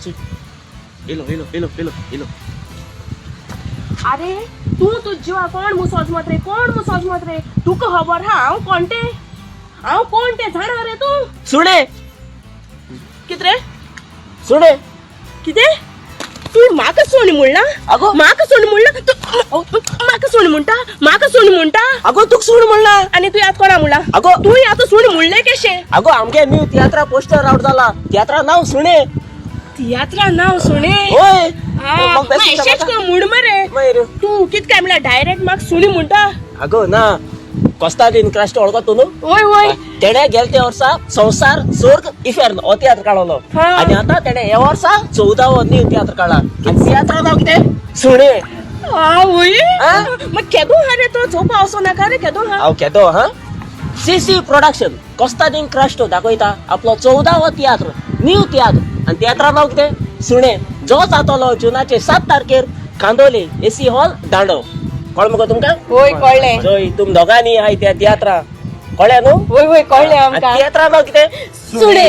येलो येलो येलो येलो येलो. अरे तूं तुज जिवा कोण मु सोजमत रे, कोण मु सोजमत रे? तुका खबर हा हांव कोण ते? हांव कोण ते जाणा रे तूं? सुणे. कित रे? सुणे. कितें तूं म्हाका सोण म्हणला? अगो. म्हाका सोण म्हणला तूं? म्हाका सोण म्हणटा? म्हाका सोण म्हणटा? अगो, तुका सूण म्हणला. आनी तूं आतां कोणा म्हणला? अगो. तूं आतां सूण म्हणलें कशें? अगो, आमगे न्यू तियात्रा पोस्टर आउट जाला. तियात्रा नाव सुणे. तियात्रा नांव सुणे? होय. आ, मग बेस्ट अशेंच सांगता. म्हूण मरे. मागीर? तूं कित काय म्हणल्यार डायरेक्ट म्हाका सुणी म्हणटा? अगो ना, कोस्तादीन क्रास्ट वळखत तूं न्हू? वय वय. तेणे गेले ते वर्सा संवसार स्वर्ग इफेर्न हो तियात्र काडलो. हा. आनी आतां तेणे हे वर्सा 14वो न्यू तियात्र काडला आनी तियात्रा नाव कितें? सुणे. आवय. आ? मग केदो हा रे तो? चोवपा वचो नाका रे? केदो हा? हांव केदो हा? सीसी प्रोडक्शन कोस्तादीन क्रास्टो दाखयता आपलो 14वो तियात्र, न्यू तियात्र, आनी तियात्रा नाव कितें? सुणे. जो जातलो जुनाचे 7 तारखेर, कांदोले एसी हॉल, दांडो. कळ्ळें मुगो तुमकां? वय, कळ्ळें. जय तुम दोगांनी आहाय त्या तियात्रा. कळ्ळें न्हू? वय वय, कळ्ळें आमकां. तियात्रा नाव कितें? सुणे.